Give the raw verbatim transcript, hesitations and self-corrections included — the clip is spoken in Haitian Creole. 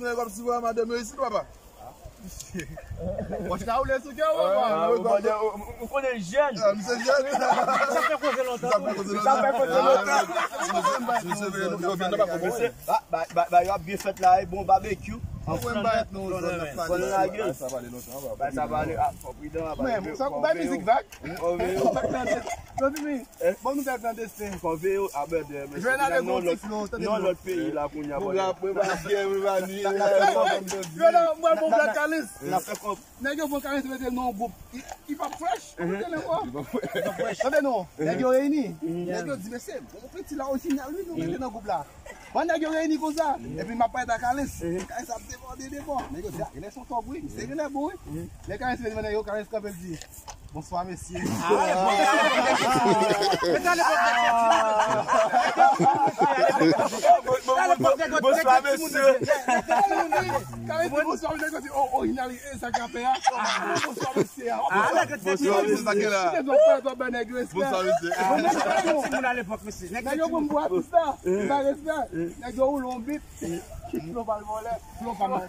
Nèg ap sipòte madanm yo isit, papa. Wòch la woule sou kè w, papa. Ah, ou konnen, ou, ou konnen jèn. Ah, misye jèn. Sa fè koze lontan. Sa fè koze lontan. Sa fè koze lontan. Misye, misye, yo vin nan pa konprann. Ba, ba, ba, ba, yo ap byen fèt la, e bon babekyou. Anfrè m ba nou zòn nan. Fò n lage. Bay sa pale lontan, papa. Bay sa pale, ah, fò pridan, papa. Men, sa ou bay mizik vag? Fò veye. Fò veye. Bon nouvèl klandestin. Fò veye, ah, brother, men se nan lòt, nan lòt peyi la kounye a, brother. Bon, la, mwen pa gen, mwen pa ni, mwen pa ni. Yo, non, mwen, bon, Black Kalis. N ap fè kòb. Nèg yo pran Kalis mete l nan yon gwoup. Li, li p ap fresh. Tande non. Nèg yo reyini. Nèg yo di, "Mesye, bon, piti la orijinal, wi, nou mete nan gwoup la." Bon, nèg yo reyini konsa. Epi m ap pale ak Kalis. Kalis ap debòde, debò. Nèg yo di, "Ah, genlè se yon tòg, wi. Misye genlè bon, wi." Lè Kalis vin, nèg yo, Kalis kanpe, l di, "Bonswa, mesye." Ah, bon. Bonswa, mesye. Kalis di, "Bonswa, mesye." Nèg yo di, "Oh, orijinal, e sa k ap fè a?" "Bonswa, mesye." Ah, nèg yo di, "Bonswa, mesye." Nèg yo fè twòp bay nèg yo respè. Bonswa, mesye. Ah, nèg yo di, "Timoun alepòk, mesye." Nèg yo pran m pou atis la. Bay respè. Nèg yo woule yon bit. Flo pa l vòlè. Flo pa mal.